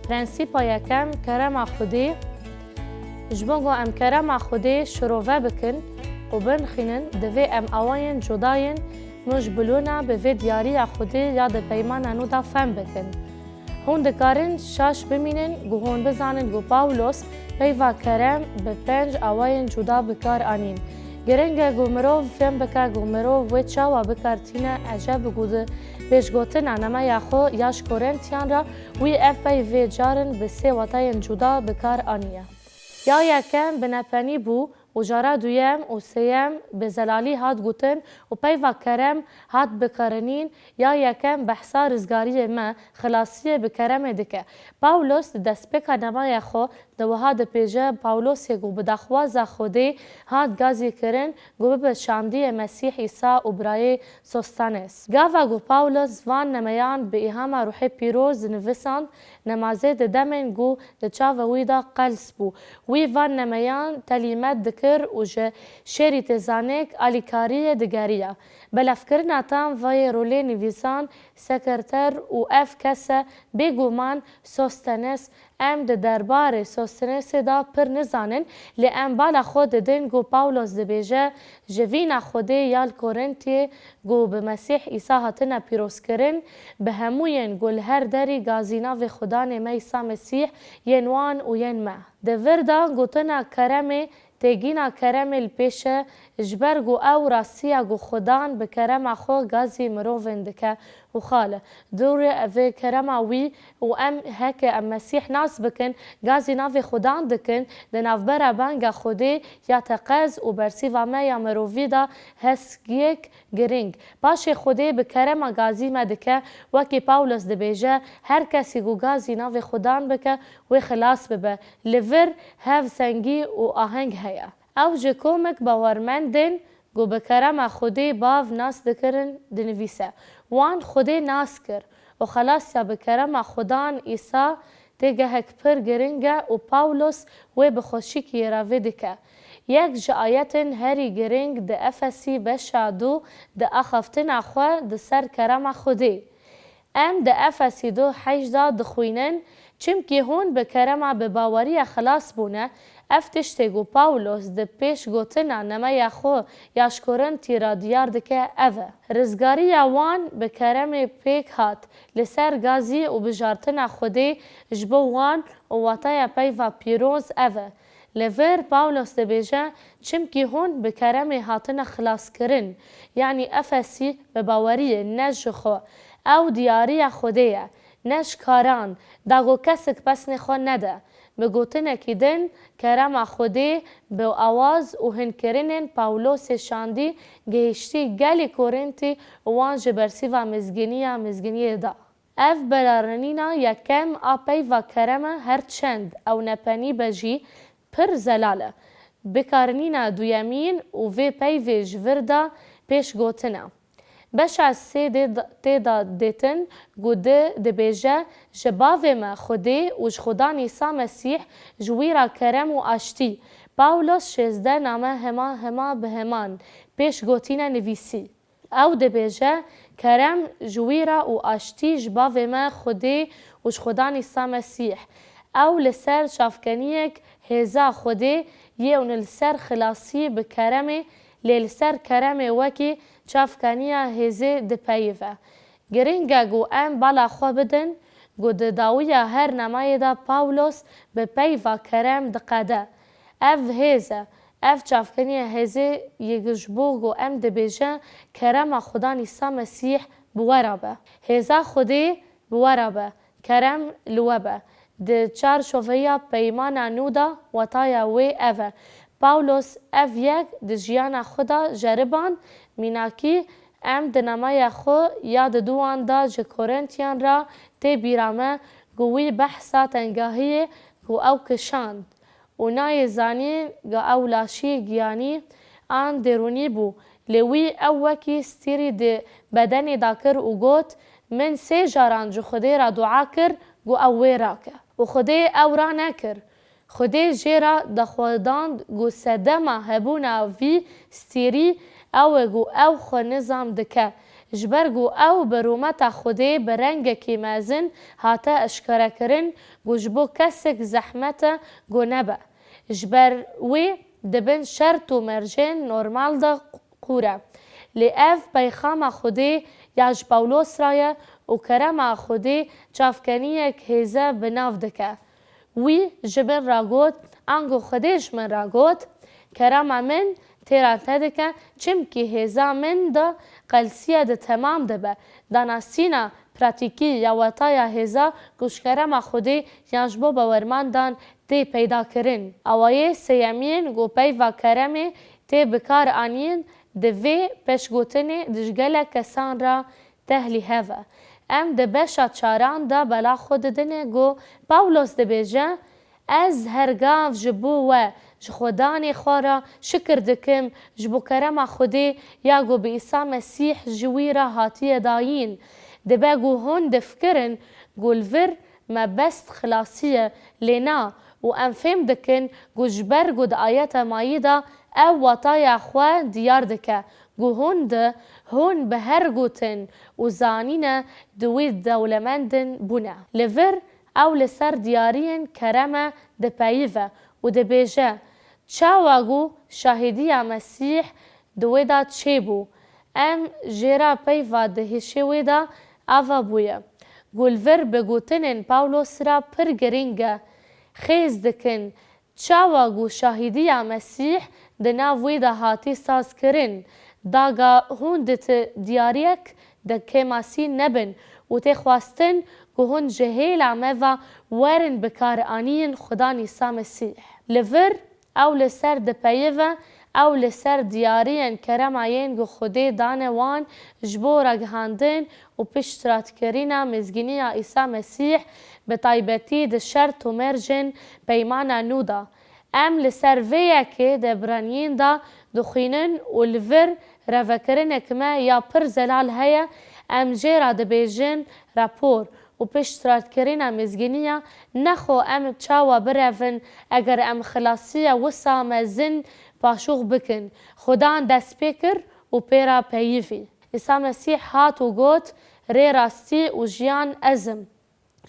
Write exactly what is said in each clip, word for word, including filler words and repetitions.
Prensîpa yekem, kerema Xwedê. Ji bo ku em kerema Xwedê şirove bikin û binixînin, divê em awayên cuda yên nûj bilûne bi vê diyariya Xwedê ya di Peymana Nû de fehm bikin. Hûn dikarin şaş bimînin ku hûn bizanin ku Pawlos peyva kerem bi pênc awayên cuda bi kar anîn. Giring e ku mirov fêm bike ku mirov wê çawa bi kar tîne, eceb ku di pêşgotina nameya xwe ya ji Korintiyan re wî ev peyv vê carin bi sê watayên cuda bi kar aniye. Ya yekem binepenî bû û cara duyem û sêyem bi zelalî hat gotin û peyva kerem hat bikarinîn. Ya yekem behsa rizgariyê me, xilasiyê bi keremê dike. Pawlos di destpêka namaya xwe de wiha dibêje, Pawlosê ku bi daxwaza Xwedê hat gazî kirin ku bibe şandiyê Mesîh Îsa û birayê Sostanes. Gava ku Pawlos van nameyan bi îhama Ruhê Pîroz dinivisand, nemazê di demên ku di çava wî de qels bû. Wî van nameyan telîmet dikir û ji şêrî têzanek alîkariyê digeriya. Belevkirina tam vayê rolê nivîsan, sekreter û ev kes e, bêguman Sostenes. Em di derbarê Sostenesê de pir nizanin, lê em bala xwe didin ku Pawlos dibêje, ji vîna Xwedê ya li Korintiyê ku bi Mesîh Îsa hatine pîrozkirin, bi hemûyên ku li her derî gazî navê Xudanê me Îsa Mesîh yên wan û yên me. Di vir de gotina keremê, têgîna keremê li pêş e, ji ber ku ew rastiya ku Xudan bi kerema xwe gazî mirovên dike û xal e. Dorê ev ê kerema wî û em heke em Mesîh nas bikin, gazî navê Xudan dikin, di navbera banga Xwedê ya teqez û bersîva me ya mirovî de heskiyek giring. Paşê Xwedê bi kerema gazî me dike, wekî Pawlos dibêje, her kesî ku gazî navê Xudan bike, wê xilas bibe. Li vir hevsengî û aheng heye. Ew ji komik bawermendên ku bi kerema Xwedê bav nas dikirin dinivîse. Wan Xwedê nas kir û xelasiya bi kerema Xudan Îsa têgehek pir giring e û Pawlos wê bi xweşikiyê re vê dike. Yek ji ayetên herî giring di Efesî beşa du di axaftina xwe di ser kerema Xwedê. Em di Efesî du heşt de dixwînin, çimkî hûn bi kerema bi baweriya xilas bûne, ev tiştê ku Pawlos di pêşgotina nameya xwe ya ji Korintî re diyar dike ev e. Rizgariya wan bi keremê pêk hat, li ser gazî û bijartina Xwedê ji bo wan û wataya peyva pîroz ev e. Li vir Pawlos dibêje, çimkî hûn bi keremê hatine xilaskirin, yanî Efesî bi baweriyê ne ji xwe. Ew diyariya Xwedê ye, ne ji karan, da ku kesek pesnê xwe nede. Bi gotinekî din, kerema Xwedê bi awaz û hinkirinên Pawlosê şandî gihiştî gelî Korintî û wan ji bersîva mizgîniya mizgîniyê da. Ev belarinîna yekem a peyva kerem e, her çend ew nepenî be jî pir zelal e. Bikarinîna duyemîn û vê peyvê ji vir de pêşgotin e. Beşa sê dê, tê de dêtin ku di dibêje, ji bavê me Xwedê û ji Xudan Îsa Mesîh ji wî re kerem û aştî. Pawlos şêzdeh name hema hema bi heman pêşgotîne nivîsî. Ew dibêje, kerem ji wî re û aştî ji bavê me Xwedê û ji Xudan Îsa Mesîh. Ew li ser çavkeniyek hêza Xwedê yê û li ser xilasî bi keremê, lê li ser keremê wekî çavkeniya hêzê dipeyive. Giring e ku em bala xwe bidin ku di dawiya her namayê de Pawlos bi peyva kerem diqede. Ev hêz e. Ev çavkeniya hêzê yê ji bo ku em dibêje, kerema Xudan Îsa Mesîh bi we re be. Hêza Xwedê bi we re be. Kerem li we be. Di çarçoveya Peymana Nû de wataya wê ev e. Pawlos ev yek di jiyana xwe de jeriban, mînakî em di namaya xwe ya di duwan de ji Korintiyan re tê bîra me ku wî behsa tengahiyê ku ew kişand. û nayê zanîn ga ew laşî giyanî an derûnî bû, lê wî ew wekî stîrî di bedenê da kir û got, Min sê caran ji Xwedê re dua kir ku ew wê rake. Û Xwedê ew ranekir. Xwedê jê re daxwedand ku sedema hebûna vî stîrî ew e ku ew xwe nizam dike, Ji ber ku ew bi rûmeta Xwedê bi rengekî mezin hate eşkerekirin, ku ji bo kesek zehmet e ku nebe. Ji ber wê di bin şert û mercên normal de qûr e. Lê ev peyxama Xwedê ya ji Pawlos re ye û kerema Xwedê çavkeniyek hêze bi nav dike. Wî ji min re got, ango Xwedê ji min re got, kerema min tê re nedike, çimkî hêza min de qelsiye de temam dibe. Danasîna pratîkî ya wetaya hêza ku ji kerema Xwedê yan ji bo bawermandan tê peyda kirin. Awayê sêyemîn ku peyva keremê tê bi kar anîn, di vê pêşgotinê di ji gelek kesan re tehlî hev e. Em di beşa çaran de bela xwe didinê ku Pawlos dibêje, ez her gav ji bo we, ji Xwedanê xwe re şikir dikim, ji bo kerema Xwedê ya ku bi Îsa Mesîh ji wî re hatiye dayîn. Dibe ku hûn difikirin ku li vir mebest xilasî ye, lê na, û em fêm dikin ku ji ber ku di ayeta mayî de ew wataya xwe diyar dike, ku hûn di, hûn bi her gotin û zanîne di wî dewlemendin bûne. Li vir ew li ser diyariyên kereme dipeyive û dibêje, çawa ku şahîdiya Mesîh di wê de çêbû, em jê re peyva di hişê wê de ava bûye. Ku li vir bi gotinên Pawlos re pir girîng e. Xêz dikin, çawa ku şahîdiya Mesîh di nav wê de hatî sazkirin, daga hûn di ti diyariyek de kêmasî nebin û tê xwestin ku hûn ji hêla me ve werin bikaranîn Xudan Îsa Mesîh. Li vir ew li ser dipeyive, ew li ser diyariyên kerema yên ku Xwedê dane wan ji bo ragihandin û piştratîkirina mizgîniya Îsa Mesîh, bi taybetî di şert û mercên Peymana Nû de. Em li ser vê yekê di Ebraniyên de dixwînin û li vir rêvekirinek me ya pir zelal heye, em jê re dibêjin rapor û piştrakirina mizgîniya, nexwe em çawa birevin eger em xilasiya wisa mezin paşûx bikin, Xudan dest pê kir û pê re peyivî. Îsa Mesîh hat û got, rê rastî û jiyan ez im.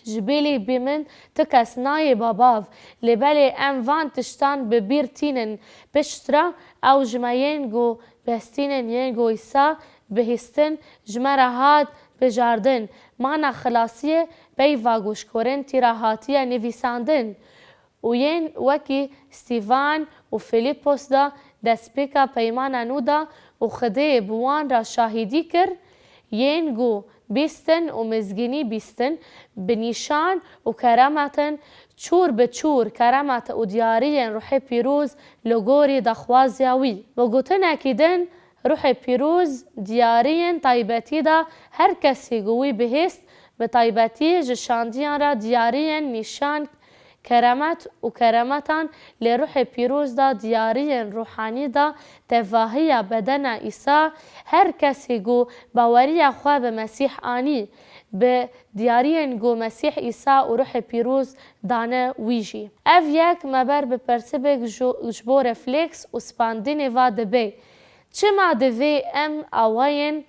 Ji bêlî bi min ti kes nayê Baba ve. Lê belê em van tiştan bi bîr tînin. Piştre ew ji me yên ku bihestînin yên ku Îsa bihîstin ji me re hat bijardin. Mana xilasiyê peyva ku ji Korintî re hatiye nivîsandin. Û yên wekî Stîvan û Filîpos de destpêka Peymana Nû de û Xwedê bi wan re şahîdî kir, yên ku bîstin û mizgînî bîstin, bi nîşan û keremetin, çûr bi çûr keremet û diyariyên Ruhê Pîroz li gorî daxwaziya wî. Bi gotinekî din, Ruhê Pîroz diyariyên taybetî da her kesî ku wî bihîst, bi taybetî ji şandiyan re diyariyên nîşan, keremet û keremetan, lê Ruhê Pîroz da diyariyên ruhanî da tevahiya bedena Îsa, her kesî ku baweriya xwe bi Mesîh anî, bi diyariyên ku Mesîh Îsa û Ruhê Pîroz dane wî jî. Ev yek me ber bi persibek ji, ji bo refleks û spandinê va dibe. Çima divê em awayên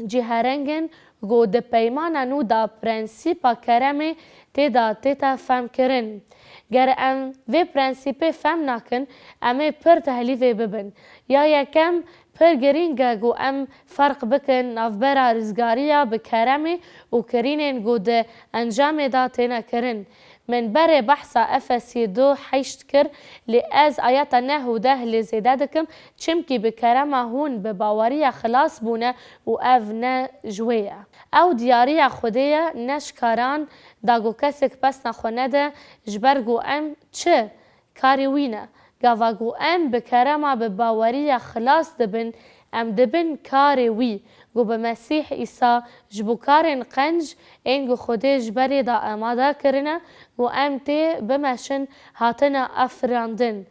cîherengên ku di Peymana Nû de prensîpa keremê tê de tête femkirin? Ger em vê prensîpê fem nakin, em ê pir tehlîvê bibin. Ya yekem, pir girîng e ku em ferq bikin navbera rizgariya bi keremê û kirînên ku di encamê de têne kirin. Min berê behsa Efesî du heşt kir, lê ez ayeta neh û deh lê zêde dikim, çimkî bi kerema hûn bi baweriya xilas bûne û ev ne ji wê ye. Ew diyariya Xwedê ye, ne ji karan da ku kesek pesna xwe nede, ji ber ku em çi? Karê wî ne. Gava ku em bi kerema bi baweriya xilas dibin, em dibin karê wî, ku bi Mesîh Îsa ji bo karên qenc ên ku Xwedê ji berê de amade kirine, ku em tê bimeşin, hatine afirandin.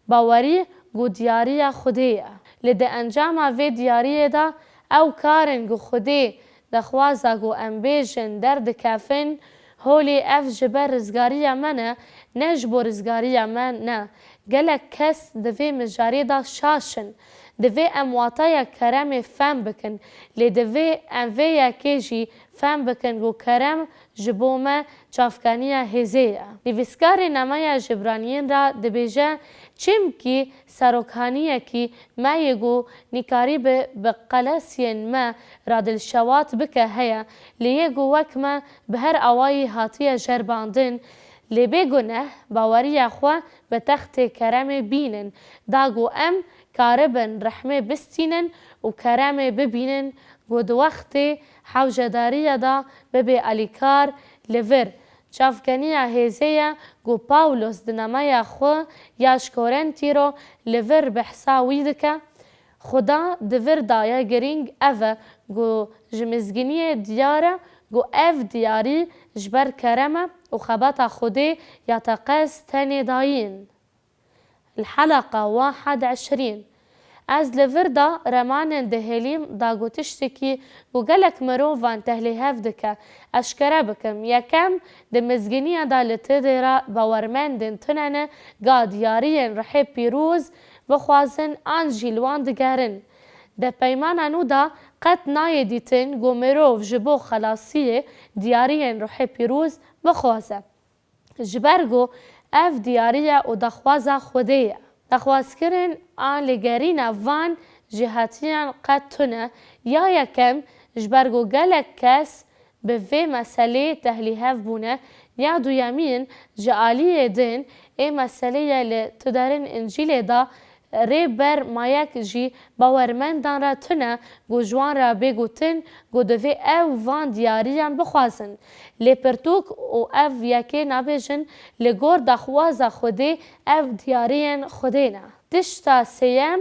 Bawerî ku diyariya Xwedê ye. Lê di encama vê diyariyê de ew karên ku Xwedê dixwaza ku em bêjin derdikevin, holê ev ji ber rizgariya me ne, ne ji bo rizgariya me ne. Gelek kes di vê mijarê de şaş in. Divê em wataya keremê fehm bikin, lê divê em vê yekê jî fehm bikin ku kerem ji bo me çavkeniya hêzê ye. Nivîskarê nameya Jibraniyên re dibêje, çimkî serokhaniyekî me yê ku nîkarîbe bi qelesiyên me re dilşewat bike heye, lê yê ku wek me bi her awayî hatiye jerbandin, lê bê guneh baweriya xwe bi textê keremê bînin, da ku em karibin rehmê bistînin û keremê bibînin, ku di wextê hewcedariya de bibe alîkar li vir. Çavkeniya hêzê ye ku Pawlos di nameya xwe ya ji Korintî re li vir behsa wî dike. Xuda di vir de ya girîng ev e ku ji mizgîniyê diyar e ku ev diyarî ji ber kerem e û xebata Xwedê ya teqez tenê dayîn. الحلقة واحد وعشرين. Ez li vir de remanin dihêlîm da ku tiştekî ku gelek mirovan tehlîhev dike, eşkere bikim. Yekem, di mizgîniya de li tidê re bawermendên tune ne ga diyariyên ruhê pîroz bixwazin an jî li wan digerin. Di peymana nû de qet nayê dîtin ku mirov ji bo xelasiyê diyariyên ruhê pîroz bixwaze. Ji ber ku ev diyarî ye û daxwaza Xwedê ye. Daxwazkirin an lêgerîna van cihatiyan qet tune, ya yekem, ji ber ku gelek kes bi vê meselê tehlîhev bûne, ya duyemîn, ji aliyê din ê meselê ye li tu derên Încîlê de rê ber mayek jî bawermendan re tune ku ji wan re bê gotin ku divê ew van diyariyan bixwazin. Lê pirtûk û ev yekê nabêjin, li gor daxwaza Xwedê ev diyariyên Xwedê ne. Tişta sêyem,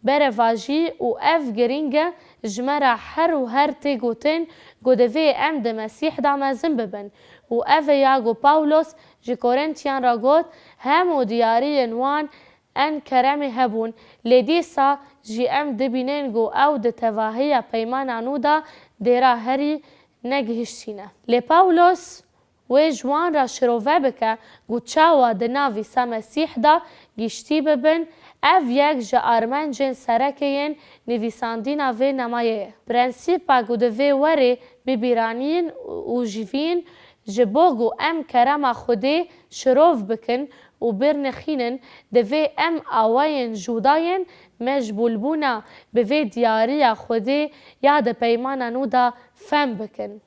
berevajî û ev girîng e, ji me re her û her tê gotin ku divê em di Mesîh de mezin bibin û ev e ya ku Pawlos ji Korintîyan re got, hemû diyariyên wan en keremê hebûn, lê dîsa jî em dibînin ku ew di tevahiya peymana nû de dêra herî negihiştîne. Lê Pawlos wê ji wan re şirove bike ku çawa di nav Îsa Mesîh de giştî bibin, ev yek ji armencên sereke yên nivîsandîna vê namayê ye. Prensîpa ku divê werê bibîranîn û jivîn, ji bo ku em kerema Xwedê şirov bikin û birnixînin, divê em awayên Jûdayên mecbûlbûna bi vê diyariya Xwedê ya di peymana nû de fehm bikin.